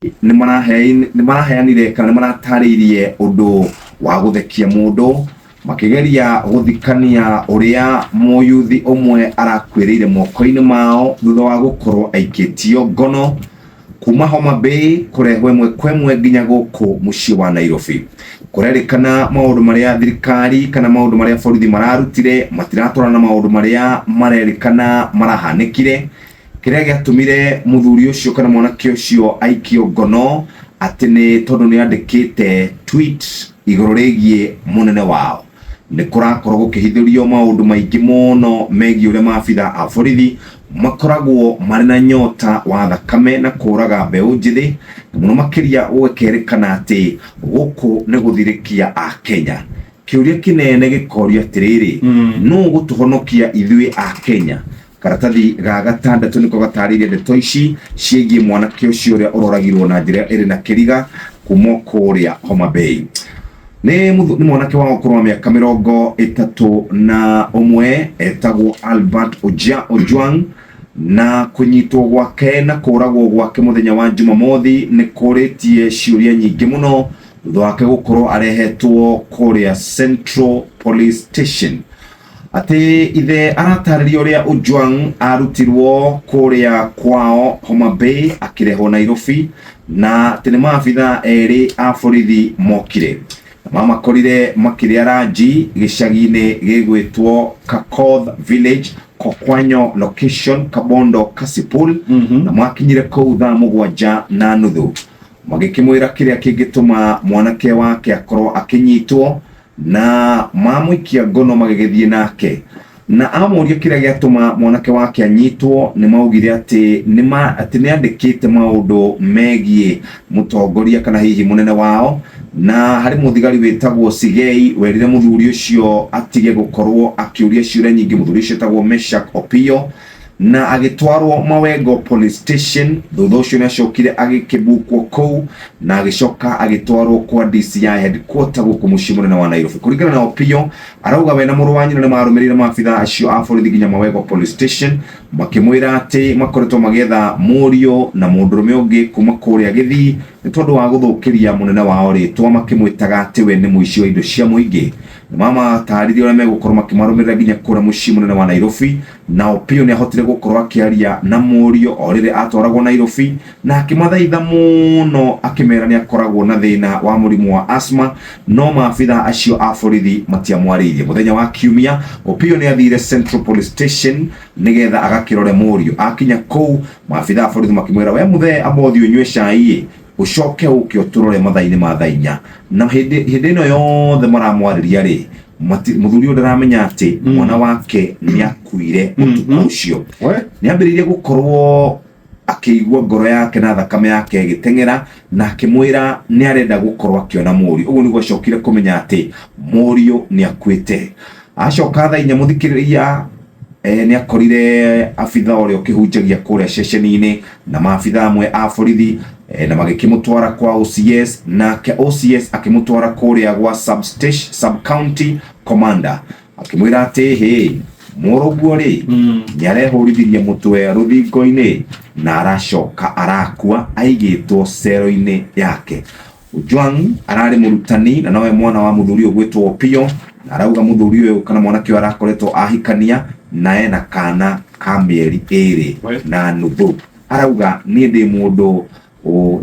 Nĩ maraheanire kana nĩ maratarĩirie ũndũ wa gũthekia mũndũ makĩgeria gũthikania ũrĩa mũyuthi ũmwe arakuĩrĩire moko-inĩ mao thutha wa gũkorwo aikĩtio ngono kuma Homa Bay kũrehwo ĩmwe kwa ĩmwe nginya gũkũ mũciĩ wa Nairobi. Kũrerĩkana maũndũ marĩa thirikari kana maũndũ marĩa borithi mararutire matiratwarana na maũndũ marĩa marerĩkana marahanĩkire. Kĩrĩa gĩatũmire mũthuri ũcio kana mwanake ũcio aikio ngono atĩ nĩ tondũ nĩ andĩkĩte tweet igũrũ rĩgiĩ mũnene wao. Nĩ kũrakorwo gũkĩhithũrio maũndũ maingĩ mũno megiĩ ũrĩa maabitha a borithi makoragwo marĩ na nyota wa thakame na kũraga mbeũ njĩthĩ, na mũno makĩria gũgĩkerĩkana atĩ gũkũ nĩ gũthirĩkia Akenya. Kĩũria kĩnene gĩkorio atĩrĩrĩ, nũ ũgũtũhonokia ithuĩ Akenya? Karatathi ga gatandatũ nĩko gatarĩirie ndeto ici ciĩgiĩ mwanake ũcio ũrĩa ũroragirwo na njĩra ĩrĩ na kĩriga kuma kũrĩa Homa Bay. Nĩ nĩ mwanake wa ũkũrũ wa mĩaka 31 etagwo Albert Ojia Ojwang na kũnyitwo gwake na kũragwo gwake mũthenya wa Jumamothi nĩ kũrĩtie ciũria nyingĩ mũno thutha wake gũkorwo arehetwo kũrĩa Central Police Station. Atĩ ithe aratarĩria ũrĩa Ojwang arutirwo kũrĩa kwao Homa Bay akĩrehwo Nairobi na atĩ nĩ maabitha erĩ a borithi mokire na mamakorire makĩrĩa ranji gĩcagi-inĩ gĩgwĩtwo Kakoth Village, Kokwanyo location, Kabondo Kasipul. Na makinyire kũu thaa 7:30 magĩkĩmwĩra kĩrĩa kĩngĩtũma mwanake wake akorwo akĩnyitwo na mamũikia ngono magĩgĩthiĩ nake. Na amũria kĩrĩa gĩatũma mwanake wake anyitwo, nĩ maugire atĩ nĩ ma, atĩ nĩ andĩkĩte maũndũ megiĩ mũtongoria kana hihi mũnene wao, na harĩ mũthigari wĩtagwo Sigei werire mũthuri ũcio atige gũkorwo akĩũria ciũria nyingĩ. Mũthuri ũcio etagwo Meshak Opiyo na agĩtwarwo Mawengo Police Station. Thutha ũcio nĩ acokire agĩkĩbukwo kũu na agĩcoka agĩtwarwo kwa DCI headquarter gũkũ mũciĩ mũnene wa Nairobi. Kũringana na Opiyo, arauga we na mũrũ wa nyina nĩ marũmĩrĩire maabitha acio a borithi nginya Mawego Police Station makĩmwĩra atĩ makoretwo magĩetha mũriũ na mũndũrũme ũngĩ kuma kũrĩa Gĩthii nĩ tondũ wa gũthũkĩria mũnene wao rĩtwa makĩmwĩtaga atĩ we nĩ mũici wa indo cia mũingĩ. Nĩ mamatarĩrie ũrĩa megũkorwo makĩmarũmĩrĩra nginya kũrĩa mũciĩ mũnene wa Nairobi na Opiyo nĩ ahotire gũkorwo akĩaria na mũriũ o rĩrĩa atwaragwo Nairobi na akĩmathaitha mũno akĩmera nĩ akoragwo na thĩna wa mũrimũ wa asthma, no maabitha acio a borithi matiamwarĩirie. Mũthenya wa Kiumia, Opiyo nĩ athire Central Police Station nĩgetha agakĩrore mũriũ. Akinya kũu, maabitha a borithi makĩmwĩra, we mũthee amba ũthiĩ ũnyue cai ĩ, ũcoke ũke ũtũrore mathaa-inĩ ma thaa 4. Na hĩndĩ hĩndĩ ĩno yothe maramwarĩria rĩ, mũthuri ũyũ ndaramenya atĩ mwana wake nĩ akuire ũtukũ ũcio. We? Nĩ ambĩrĩirie gũkorwo akĩigua ngoro yake na thakame yake ĩgĩteng'era na akĩmwĩra nĩ arenda gũkorwo akĩona mũriũ. Ũguo nĩguo acokire kũmenya atĩ mũriũ nĩ akuĩte. Acoka thaa 4 mũthikĩrĩria nĩ akorire abitha ũrĩa ũkĩhunjagia kũrĩa ceceni-inĩ na maabitha amwe a borithi na magĩkĩmũtwara kwa OCS, nake OCS akĩmũtwara kũrĩa gwa sub-station, sub-county commander akĩmwĩra atĩ hĩ mũrũguo rĩ nĩ arehũrithirie mũtwe rũthingo-inĩ na aracoka arakua aigĩtwo cero-inĩ yake. Ojwang ararĩ mũrutani na nowe mwana wa mũthuri ũyũ gwĩtwo Opiyo, na arauga mũthuri ũyũ kana mwanake ũyũ arakoretwo ahikania na ena kana ka mĩeri 2.5. Arauga niĩ ndĩ mũndũ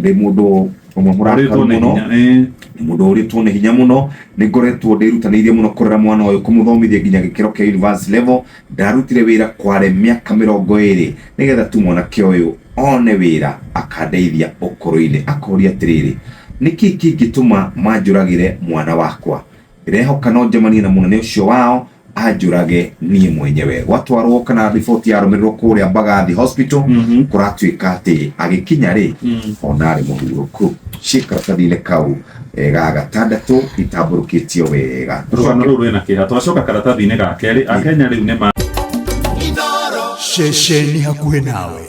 ndĩ mũndũ ũmwe mũrakaru Ũrĩtwo nĩ mũno, hinya, ĩĩ. nĩ mũndũ ũrĩtwo nĩ hinya mũno. Nĩ ngoretwo ndĩrutanĩirie mũno kũrera mwana ũyũ, kũmũthomithia nginya gĩkĩro kĩa university level. Ndarutire wĩra kware mĩaka 20 nĩgetha tu mwanake ũyũ one wĩra akandeithia ũkũrũ-inĩ. Akoria atĩrĩrĩ, nĩkĩ kĩngĩtũma manjũragĩre mwana wakwa? Ndĩrehoka no njemanie na mũnene ũcio wao anjũrage niĩ mwenyewe. Gwatwarwo kana riboti yarũmĩrĩrwo kũrĩa Mbagathi Hospital, kũratuĩka atĩ agĩkinya rĩ, ona arĩ mũhurũku. Ciĩ karatathi-inĩ kau ga gatandatũ itambũrũkĩtio wega. Rũgano rũu rwĩna kĩeha. Twacoka karatathi-inĩ ga kerĩ, Akenya rĩu nĩ ma Ceceni hakuhĩ nawe.